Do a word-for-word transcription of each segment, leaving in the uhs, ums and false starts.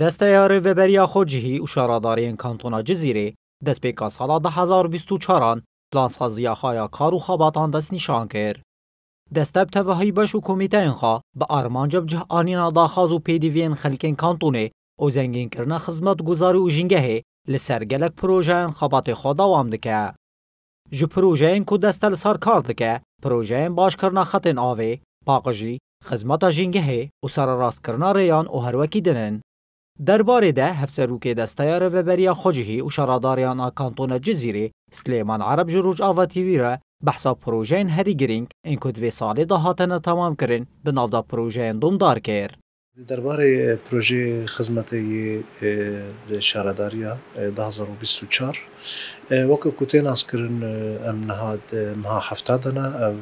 Desteya Rêveberiya Xwecihî û Şaredariyên Kantona Cizîrê destpêka sala du hezar û bîst û çaran plansaziya xwe ya kar û xebatan destnîşan kir. Deste bi tevahî beş û komîteyên xwe bi armanca bi cih anîna daxwaz û pêdiviyên xelkên kantonê û zengînkirina xizmetguzarî û jîngehê li ser gelek projeyên xebatê xwe dewam dike. Ji projeyên ku deste li ser kar dike, projeyên başkirina xetên avê, paqijî, xizmeta jîngehê û sererastkirina rêyan û her wekî din in. Derbarê de hevserokê Desteya Rêveberiya Xwecihî û Şaredariyan a Kantona Cizîrê Silêman Ereb ji Rojava T V re behsa projeyên herî girîng ên ku di vê salê de hatine temamkirin di nav de projeyên domdar kir. Di derbarê, e, projeyê xizmetê yê, e, di şaredariya, e, du hezar û bîst û çar, e, weke ku tê naskirin, e, em niha di meha hefta de ne, ev,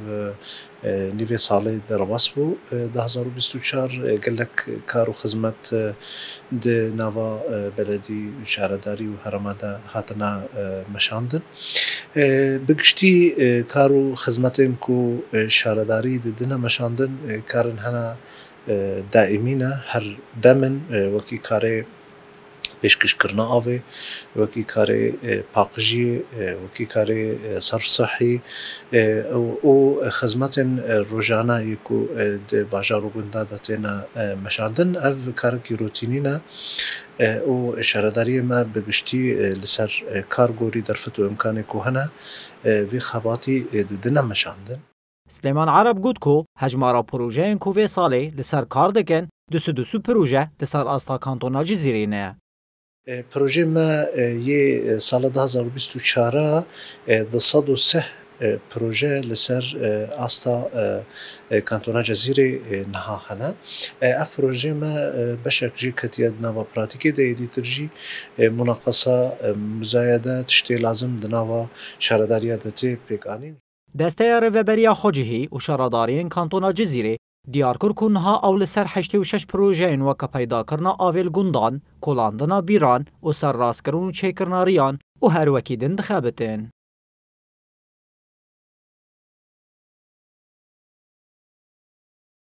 e, nîvê salê derbas bû. E, du hezar û bîst û çar, e, gelek kar û xizmet, e, di nava, e, beledî, şaredarî û herêma de hatine, e, meşandin. E, bi giştî, e, kar û xizmetên ku, e, şaredarî didine meşandin, e, karin hene, e, daîmî ne, her dem in, e, wekî karê pêşkêşkirina avê, wekî karê, e, paqijiyê, e, wekî karê, e, serf sihî, e, û, û xizmetên, e, rojane yê ku, e, di bajar û gunda de têne, e, meşandin. Ev karekî rotînî ne, e, û şaredariyê me bi giştî, e, li ser, e, kar gorî derfet û imkanê ku hene, e, vî xebatî, e, didine meşandin. Silêman Ereb got ku hejmara projeyên ku vê salê li ser kar dikin, du sed û sî proje li ser asta kantona Cizîrê ne. E, projeyê me, e, yê, e, sala du hezar û bîst û çar a, e, du sed û sî, e, proje li ser, e, asta, e, e, kantona Cizîrê, e, niha hene. E, ev projeyê me, e, beşek jê ketiye di nava pratîkê de, êdîtir jî, e, munaqesa, e, muzayede, tiştê lazim di nava şaredariya de tê pêkanîn. Desteya Rêveberiya Xwecihî û Şaredariyên Kantona Cizîrê diyar kir ku niha ew li ser heştê û şeş projeyên weke peydakirina avê li gundan, kolandina bîran û serrastkirin û çêkirina riyan û her wekî din dixebitin.